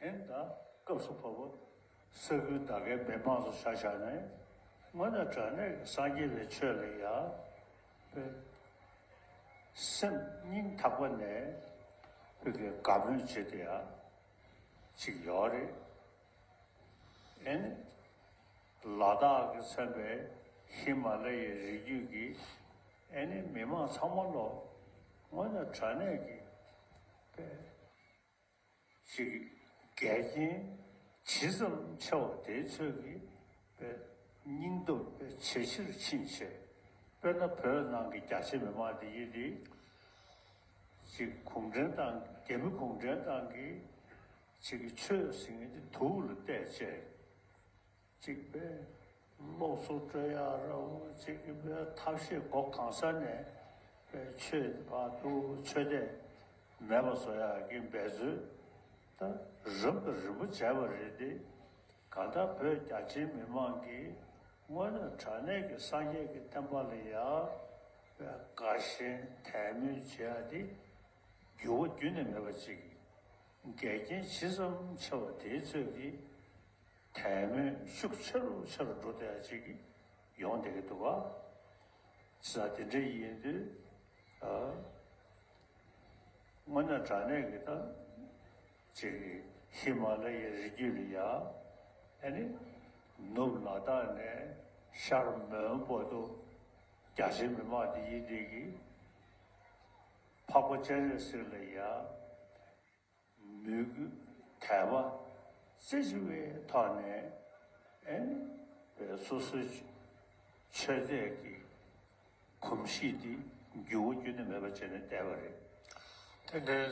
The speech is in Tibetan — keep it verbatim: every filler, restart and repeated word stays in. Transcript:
ཨེ་ད་སྐབས་སུ་བབ་པ་ས་ཁུལ་དག་གའི་མི་མང་ཚོ་ཆ་བཞག་ནས་དངོས་གནས་དྲང་གནས་ཀྱི་སངས་རྒྱས་པའི་ཆོས་ལ་ཡ་པའི་སེམས་སྙིང་ཐག་པ་ནས་བོད་ཀྱི་དགའ་མོས་བྱེད་དེ་ཡ་ཅིག་ཡོད་རེད། ཨེ་ནི་ལ་དྭགས་ཀྱི་མཚོན་པའི་ཧི་མ་ལ་ཡའི་རི་རྒྱུད་ཀྱི་ཨེ་ནི་མི་མང་ཚང་མ་ལོ་དངོས་གནས་དྲང་གནས་ཀྱི་པའི་ཅིག་འགལ་རྐྱེན་ཇི་ཙམ་ཆེ་བ་དེའི་ཚོད་ཀྱིས་པའི་སྙིང་སྟོབས་པའི་ཇེ་ཆེར་ཕྱིན་ཆེ། དཔེར་ན་བོད་ནང་གི་རྒྱ་ཆེ་མི་མང་འདི་ཡིན་འདི་ཅིག་གུང་ཁྲན་ཏང་རྒྱ་མི་གུང་ཁྲན་ཏང་གིས་ཅིག་ཆོས་ཟེར་མཁན་འདི་དུག་ལ་བལྟས་བྱས། གཅིག་པས་སློབ་གསོ་སྤྲོད་ཡག་ར་བོ་གཅིག་པས་ཐབས་ཤེས་སྒོ་གང་ས་ནས་པས་ཆོས་བར་དུ་ཆོས་དད་མེད་པ་བཟོ་ཡག་གི་འབད་རྩོལ་ད་རིམ་པ་རིམ་པ་བྱས་པ་རེད་དེ། གང་ལྟར་བོད་རྒྱ་ཆེའི་མི་མང་གིས་དངོས་གནས་དྲང་གནས་ཀྱི་སངས་རྒྱས་ཀྱི་བསྟན་པ་ལ་ཡ་པས་དགའ་ཞེན་དད་མོས་བྱེད་ཡག་དེ་འགྱུར་བ་རྒྱུན་ནས་མེད་པ་ཅིག་འགལ་རྐྱེན་ཇི་ཙམ་ཆེ་བ་དེའི་ཚོད་ཀྱིས། དད་མོས་ཤུགས་ཆེ་རུ་ཆེ་རུ་འགྲོ་བསྡད་ཡ་ཅིག་ཡོང་བསྡད་ཀྱི་འདུག་ག་ཅི་ཟེར་དེ་འདྲ་ཡིན་དུས་ཨ་དངོས་གནས་དྲང་གནས་ཀྱི་ད་ཅིག་ཧི་མ་ལ་ཡའི་རི་རྒྱུད་ལ་ཡ་ཨ་ནི་ནུབ་ལ་དྭགས་ནས་ཤར་མོན་བར་དུ་རྒྱ་ཆེ་མི་མང་དེ་ཡིན་དེ་གི་འཕགས་པ་སྤྱན་རས་གཟིགས་ལ་ཡ། མོས་གུས་དད་པ་རྩེ་གཅིག་པའི་ཐོག་ནས་ཨེ་ནི་སོ་སོའི་ཆོས་དད་ཀྱི་གོམས་གཤིས་འདི་འགྱུར་བ་ཁྱོན་ནས་མེད་པ་བྱས་ནས་བསྡད་པ་རེད། དེ་འདྲའི་